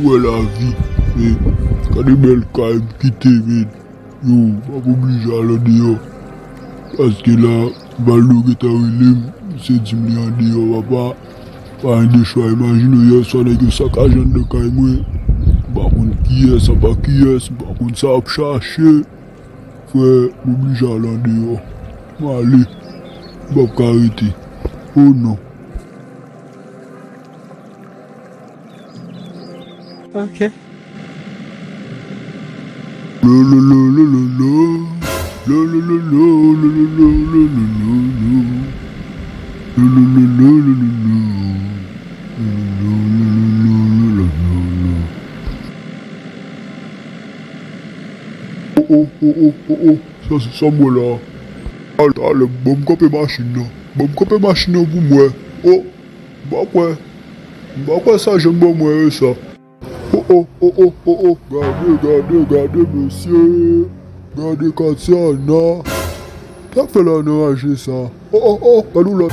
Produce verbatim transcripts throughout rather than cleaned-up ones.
Wè lavi, men gade bèl kay m kite, men. Yo, m ap oblije al andeyò. Paske la, Valdo gentan rele m, misye di m li andeyò, papa. Pa gen de chwa, imajine w, yè swa nèg yo sakaje anndan kay mwen. M pa konn kiyès, apa kiyès, m pa konn sa y ap chache. Frè, m oblije al andeyò. M ale. M p ap ka rete. O non. Ok. Lo, lo, lo, lo, lo, lo. Lo, lo, lo, lo, lo, lo, lo, lo, lo, lo. Lo, lo, lo, lo, lo, lo, lo. Lo, lo, lo, lo, lo, lo, lo, lo, lo. Oh, oh, oh, oh, oh, oh. Sa, sa, sa m wè la. Talè, talè, ban m kanpe machin nan. Ban m kanpe machin nan pou m wè. Oh, m pa kwè. M pa kwè sa janm ban mwen wè sa. Oh, oh, oh, oh, oh, oh. Gade, gade, gade, mesye. Gade Katiana. Sa k fè la nan raje sa? Oh, oh, oh, gade w la.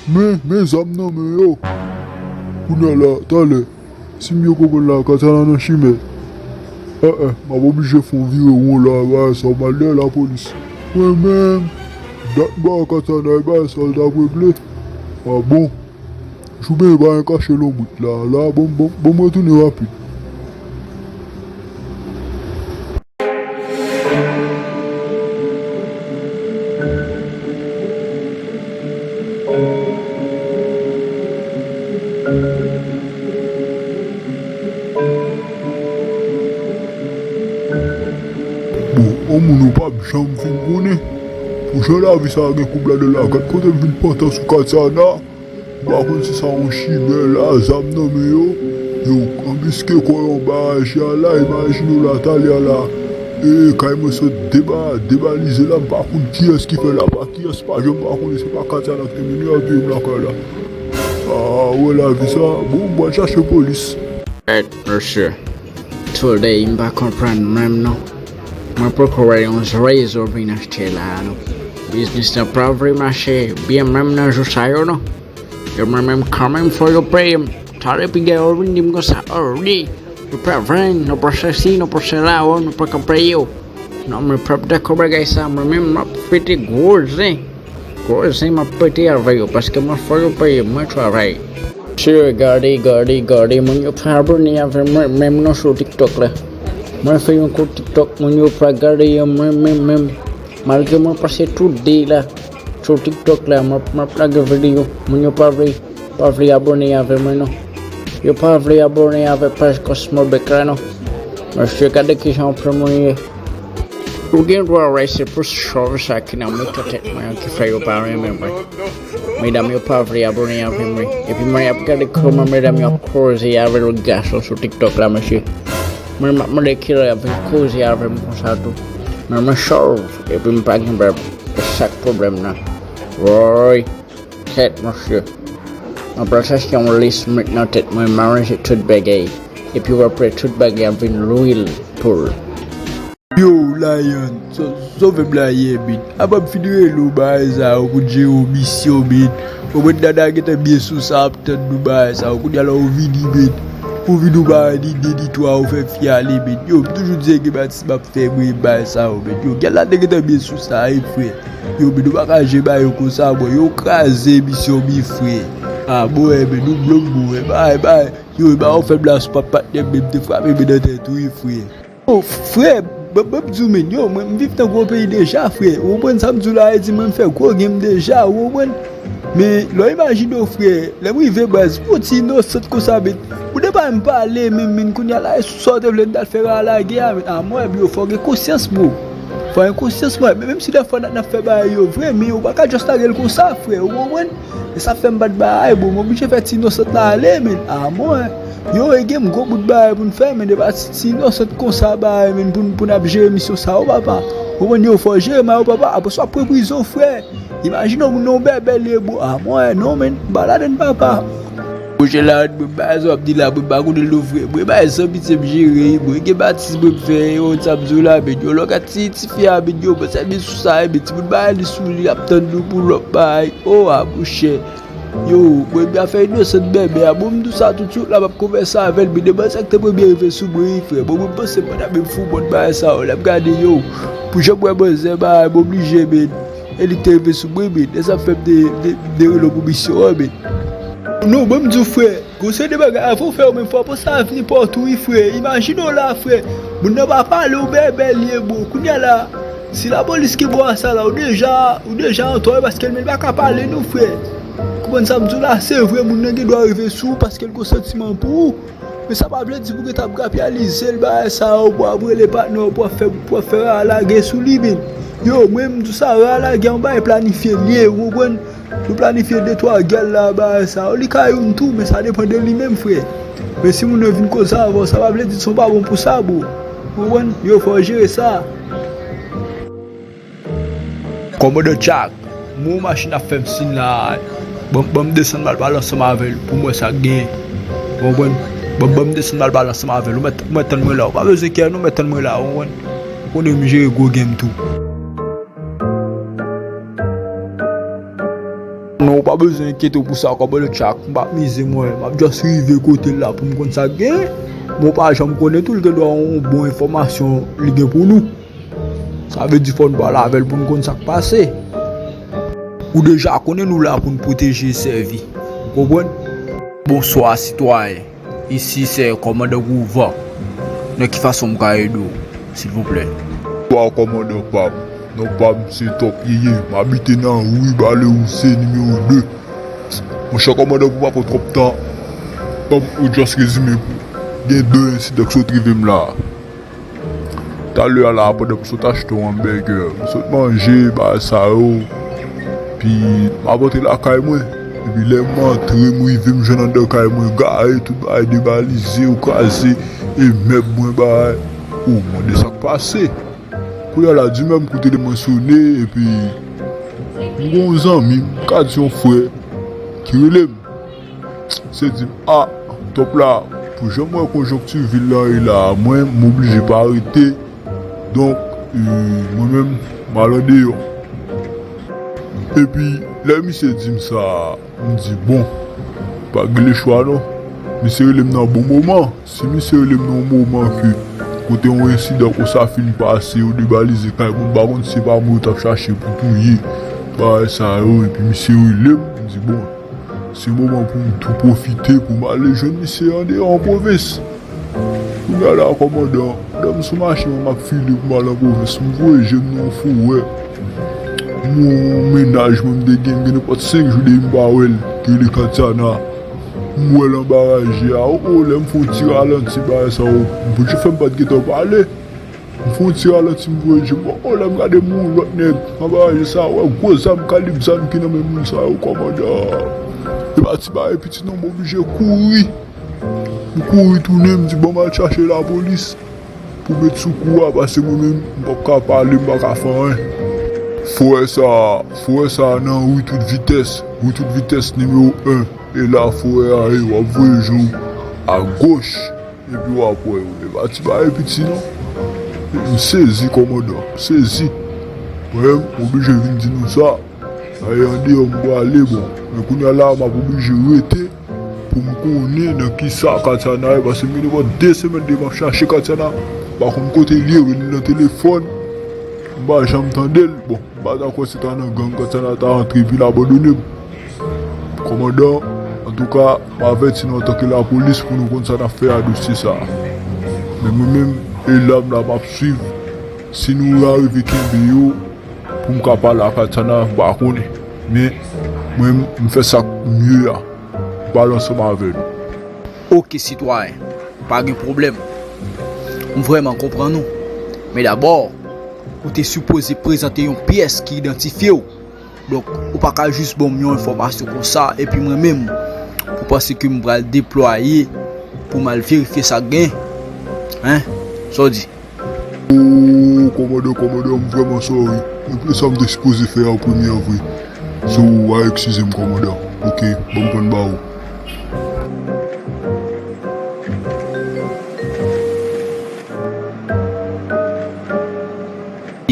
Men, men zam nan men yo. Kounye a la, talè. Si m byen konprann la, Katiana nan chimen. Eh, eh, m ap oblije fè yon vire won la, bagay sa, m al dèyè lapolis. Mwen menm, dat m pa wè Katiana, e bagay sa l t ap regle. A bon? Jouben yo pa gen kache lonbrit la, la, bon, bon, bon, mwen tounen rapid. Bon, yon moun ou p ap janm fin konnen. Pou jan lavi sa a gen koub ladan l la, gad kote m vin pantan sou Katiana. M pa konn si sa yon chimè la, zam nan men yo. Yo anbiske kò yo anba raje a la, imajine w la, talè a la. E, kay mwen sot deba-, debalize la, m pa konn kiyès ki fè l apa kiyès, pa janm pa konnen, se pa Katiana ki te mennen yo, epi m lakay la. A, wè lavi sa, bon, m pral chache polis. Èt, mesye, today m pa konprann menm non. Mwen poko wè yon zrezo vin achte la a non. Biznis lan pa vle mache byen menm nan jou sa yo non. E mwen menm kanmenm fò yo peye m. Talè piga yo vin di m konsa, oh wi, nou pa vann, nou pa sesi, nou pa sela, oh, nou pa ka peye yo. Non, mwen p ap dakò bagay sa, mwen menm m ap pete gwo zen. Gwo zen m ap pete avè yo, paske mwen fò yo peye m, mwen travay. Mesye, gade, gade, gade, moun yo pa abòne avè mwen menm non sou TikTok la. Mwen fè yon kont TikTok, moun yo pa gade yo menm, menm, menm. Malgre mwen pase tout day la sou TikTok la, m ap, m ap lage videyo, moun yo pa vle, pa vle abòne avè mwen non. Yo pa vle abòne avè paj Cosmo Beck la non. Mesye, gade kijan yon pil moun ye. Ou gen dwa wè se plis chòv sa ki nan mouton tèt mwen an ki fè yo pa renmen mwen. Medam yo pa vle abòne avè mwen. Epi mwen ap gade kòman medam yo ap koze avè lòt gason sou TikTok la, mesye. Mwen m ap mande kilè y ap vin koze avè m konsa tou. Men mwen chòv, epi m pa gen bèb. E sa k pwoblèm nan. Woy. Kèt, mesye. Mwen pral chache yon lis mèt nan tèt mwen, m aranje tout bagay. Epi w ap wè tout bagay ap vin lwil pou l. Yo, Lion, so-, sove m la ye, men. Apa m fin rele w bagay sa yo pou n jere yon misyon, men. Ou konprann, Nana gentan byen sou sa, ap tann nou bagay sa yo. Kounye a la, ou vini, men. Ou vini, ou pa ni de, ni twa, ou fè fi ale, men. Yo, m toujou di se gen batis m ap fè mwen bay sa yo, men. Yo, gèl la te gentan byen sou sa, wi, frè. Yo, men nou pa ka jwe bay yo konsa, bro. Yo kraze emisyon, wi, frè. A, bro, men nou blòk, bro. Bay, bay. Yo, bay, ou fè blag sou pap patnè m, men m te frape men nan tèt, wi, frè. Yo, frè, ban, ban m di w, men, yo, mwen, m viv nan gwo peyi deja, frè. Ou konprann sa m di w la, e di mwen, m fè gwo game deja, ou konprann? Men lè w imajine w, frè, lè m rive baz, pou ti inosant konsa, men, ou te pa menm pale, men, men kounye a la, e sou sa w te vle n t al fè a lage a, men, a mwen, bro, fò w gen konsyans, bro. Fò w gen konsyans, mwen, men, menm si dèfwa n ap, n ap fè bagay yo vre, men ou pa ka just lage l konsa, frè, ou konprann? E sa fè m pa t bay, bro, m oblije fè ti inosant la ale, men, a mwen, yo, e gen m gwo bout bagay pou n fè, men, e pa ti, ti inosant konsa, bagay, men, pou n, pou n ap jere misyon sa yo, papa. Ou konprann, yo, fò w jere may ou, papa, apre sa w ap pran prizon, frè. Imajine w moun nan yon bèbè li ye, bro. A mwen, non, men, m pa ladann, papa. Mouche la, mwen, bagay sa w ap di la, mwen, m pa konnen l non, frè. Mwen, bagay zanmitye m jere, mwen, gen batis mwen m fè, yo, sa m di w la, men, yo, lè w gad ti, ti fi a, men, yo, mwen, sèvi sou sa, men, timoun bagay li sou li, ap tann nou pou lòt bagay. O, a, mouche. Yo, premye afè inosan bèbè a, bon, m di w sa tout suit la, m ap konvèse avè l, men de manzè ki te premye rive sou mwen, wi, frè. Bon, mwen, m panse m pa t ap menm fou bon bagay sa yo, lè m gade, yo, pou jan m wè manzè, ba, m oblije, men, e li ki te rive sou mwen, men, e sa k fè m te, te, te rele w pou misyon an, men. Non, bon, m di w, frè, gon seri de bagay, avan w fè yo menm, fò w panse a vini pòt ou, wi, frè. Imajine w la, frè. Moun nan pa pale, w bèbè li ye, bon. Kounye a la, si lapolis ki bò a sa la, ou deja, ou deja antò, paske l menm pa ka pale, non, frè. Konprann sa m di w la, se vre, moun nan gen dwa rive sou ou paske l gon santiman pou ou. Men sa pa vle di pou w gentan ap grapyalize l, bagay sa yo, pou w ap rele patnè w, pou w ap fè, pou w ap fè rara lage sou li, men. Yo, mwen, m di w sa, rara lage a, yon bagay planifye l ye, ou konprann? Nou planifye de twa gèl la, bagay sa yo. Li ka youn tou, men sa depann de li menm, frè. Men si moun nan vin koze avè w, sa pa vle di se yon pa bon pou sa, bro. Ou konprann? Yo, fò w jere sa. Kòmandan Jack, m wè yon machin ap fè m siy la. Ban, ban m desann m al pale ansanm avè l pou m wè sa k genyen. Ou konprann? Ban, ban m desann m al pale ansanm avè l. Ou mèt, ou mèt tann mwen la. Ou pa bezwen kè, non, ou mèt tann mwen la. Ou konprann? Ou konnen m jere gwo game tou. Non, ou pa bezwen enkyete w pou sa, kòmandan Jack. M p ap mize mwen. M ap just rive kote l la pou m konn sa k genyen. Men w pa janm konnen tou, l gen dwa yon bon enfòmasyon li gen pou nou. Sa vle di fò n pale avè l pou n konn sa k pase. Ou deja konnen nou la pou n pwoteje e sèvi. Ou konprann? Bonswa, sitwayen. Isi se kòmandan Groova. Nan ki fason m ka ede w, silvouplè? Bonswa, kòmandan pa m. Non pa m se Top Yeye. M abite nan ri Balewouse nimewo de. Monchè kòmandan, pou pa pran twòp tan, ban m yon just rezime pou gen de ensidan ki sot rive m la. Talè a la, pandan m sot achte yon hamburger, m sot manje, bagay sa yo. Epi, m ap antre lakay mwen. Epi, lè m antre, m rive, m jwenn anndan kay mwen gaye, tout bagay debalize, yo kraze, e mèb mwen, bagay. O, m mande sa k pase. Kounye a la, di menm kou telefòn mwen sone, epi, m gen yon zanmi, m ka di yon frè, ki rele m. Se di m, a, Top la, pou jan m wè konjonktivil lan ye la, mwen, m oblije pa rete. Donk, e, mwen menm, m al andeyò. Epi, lè misye di m sa, m di, bon, pa gen lechwa non. Misye rele m nan bon moman. Si misye rele m nan yon moman ke kote yon ensidan konsa fin pase, yo debalize kay moun, m pa konn si se pa mwen yo t ap chache pou touye, bagay sa yo, epi misye rele m, m di, bon, se moman pou m tou pwofite pou m ale jwenn misye andeyò an pwovens. Kounye a la, kòmandan, pandan m sou machin mwen, m ap file pou m al an pwovens, m voye je m nan yon forè. Yon mennaj mwen m te gen, m gen nenpòt senk jou depi m pa wè l, ki rele Katiana. M wè l anba raje a, o, o, lè m fè yon ti ralanti, bagay sa yo, m pou di fè m pa t gentan pale. M fè yon ti ralanti, m voye je m, o, lè m gade m wè yon lòt nèg anba raje sa, wè gwo zam, kalib zam ki nan men moun sa yo, kòmandan. E pa ti bagay piti non, m oblije kouri. M kouri tounen, m di, bon, m al chache lapolis pou met sou kou a, paske mwen menm, m p ap ka pale, m pa ka fè anyen. Forè sa, forè sa nan ri tout vitès, ri tout vitès nimewo en. E la forè a ye, w ap voye je w agoch, epi w ap wè yo. E pa ti bagay piti non. M sezi, kòmandan, m sezi. Mwen menm, m oblije vin di nou sa. Ay, andeyò m prale, bon. Men kounye a la, m ap oblije rete pou m konnen nan kisa Katiana ye, paske m gen nenpòt de semèn depi m ap chache Katiana. M pa konn kote l ye, rele l nan telefòn. M pa janm tande l. Bon, m pa ta kwè se ta nan gang Katiana ta antre epi l abandone m. Kòmandan, antouka, m avèti nou antanke lapolis pou nou konn sa n ap fè a dosye sa a. Men mwen menm, e la m la m ap swiv. Si nou arive kenbe yo, pou m ka pale ak Atana, m pa konnen. Men, mwen, m fè sa k mye a. M pale ansanm avè nou. Oke, sitwayen, pa gen pwoblèm. M vrèman konprann ou. Men dabò, ou te sipoze prezante yon pyès ki idantifye w. Donk, ou pa ka jis ban m yon enfòmasyon konsa, epi mwen menm, ou panse ke m pral deplwaye pou m al verifye sa k gen? Hein? Sa w di? O, kòmandan, kòmandan, m vrèman sorry. Epi sa m te sipoze fè an premye an vre. So, w a eskize m, kòmandan. Oke, ban m pran ba ou.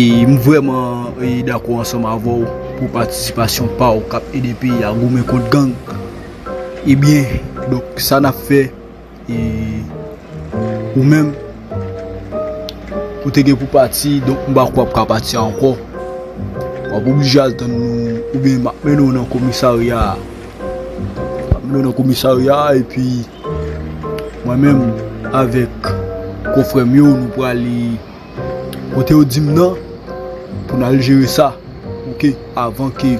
E m vrèman, e, dakò ansanm avè w. pou patisipasyon pa w k ap ede peyi a goumen kont gang. Ebyen, donk, sa n ap fè, e, ou menm, ou te gen pou pati, donk, m pa kwè w ap ka pati ankò. W ap oblije al tann nou, oubyen m ap mennen w nan komisarya a. M ap mennen w nan komisarya a, epi mwen menm, avèk konfrè m yo, nou prale kote yo di m nan, pou n al jere sa. Oke, avan ke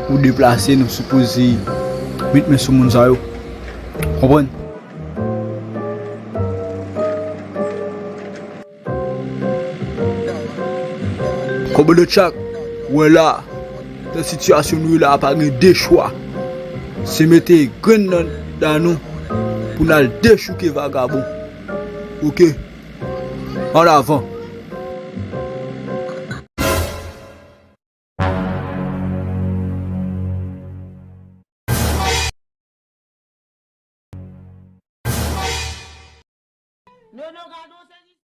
ou deplase, nou sipoze met men sou moun sa yo. Konprann? Kòmandan Chak, wè la, nan sitiyasyon nou ye la, pa gen de chwa. Se mete grenn nan dan nou pou n al dechouke vagabon. Oke? An avan.